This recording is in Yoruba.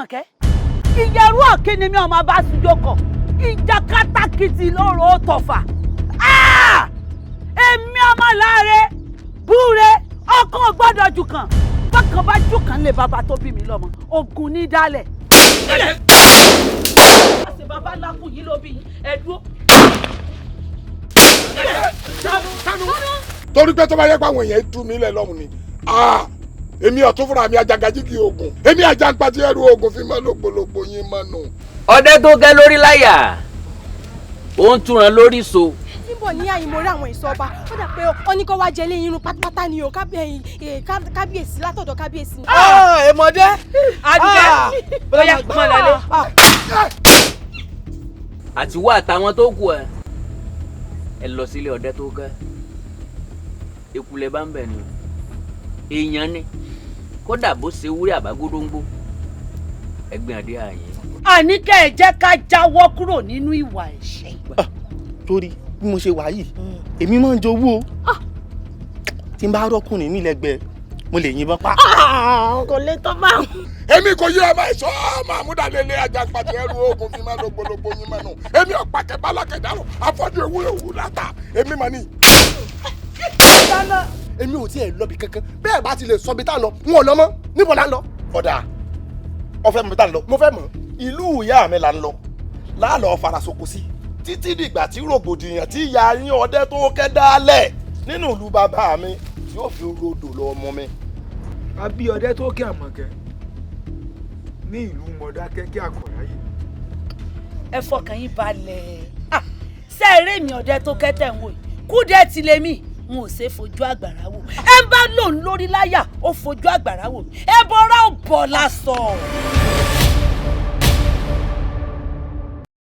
Àmọ̀kẹ́, ìyẹ̀rú ọ̀kíni mi ọmọ bá sùjọ kọ̀ ìjà kátàkìtì lóru ó tọ̀fà. Èmi ọmọ láre búre ọkàn gbọ́dọ̀ jù kàn bákan bá jù kàn lè bàbá tó bí mi lọ́mọ ogun ní dálẹ̀. Àṣẹ bàbá lákùn yìí ló bí ẹ dúró. Torí pé tó bá yẹ pé àwọn èèyàn tú mi lẹ̀ lọ́hùn ni, èmi ọ̀tún fúnra mi ajagajigi ogun, èmi àjàǹpàtì ẹrù ogun fi mọ́ lògbòlògbò yín mọ́ nù. Ọdẹ tó gẹ́ lórí láyà, ó ń túran lórí so. Tí ń bọ̀ ní àyìn, mo rí àwọn ìṣọ́ ọba. Ó dà pé ó ní kó wá jẹ léyìn irun pátápátá ni o, kábíyèsí, látọ̀dọ̀ kábíyèsí ni. Èmọ̀dé. Àdùkẹ́, bóyá mọ̀ lálẹ́. Àti wá àtàwọn tó kù ẹ lọ sílé ọdẹ tó gẹ́. Ekulẹ̀ bá ń bẹ̀ ni o, èèyàn ni kódà bó ṣe wúrẹ́ àbágódóńgbó ẹgbẹ́ adé àyè. Àní kẹ́ ẹ jẹ́ ká jáwọ́ kúrò nínú ìwà ẹ̀ṣẹ̀. Torí bí mo ṣe wà yìí, èmi máa ń jowú o. Tí n bá rọ́kùnrin mi lẹ́gbẹ̀ẹ́, mo lè yìnbọn pa. Kò lè tó bá wọn. Èmi kò yí ọmọ ẹ̀ṣọ́ ọmọ àmúdàlélẹ̀ àjàǹpàtì ẹrù ogun fi mọ́ lògbòlògbò yín mọ́ nù. Èmi ọ̀pàkẹ́ bálákẹ́ dárò afọ́jú ewúrẹ́ òwú látà èmi mà ní. Èmi ò tiẹ̀ lọ bí kankan. Bẹ́ẹ̀ bá ti lè sọ bí tá a lọ, n ò lọ mọ́. Níbo la ń lọ? Ọ̀dà, ọ̀fẹ́ mọ̀ bí tá a ń lọ. Mo fẹ́ mọ̀. Ìlú ìyá mi là ń lọ láàlọ́ farasoko sí títí dìgbà tí rògbòdìyàn tí ìyá yín ọdẹ tó kẹ́ dálẹ̀ nínú ìlú bàbá mi tí ó fi rodò lọ ọmọ mi. A bí ọdẹ tó kẹ́ Àmọ̀kẹ́ ní ìlú Mọ̀dákẹ́kẹ́ Àkọ̀ráyè. Ẹ fọkàn yín balẹ̀. Ṣé eré mi ọ̀dẹ tó kẹ́tẹ̀ ń wò yìí kúdẹ́ ti lè mí, n ò ṣe fojú àgbàrá wò. Ẹ ń bá lòun lórí láyà, ó fojú àgbàrá wò, ẹ bọ́ra ò bọ̀ lásọ.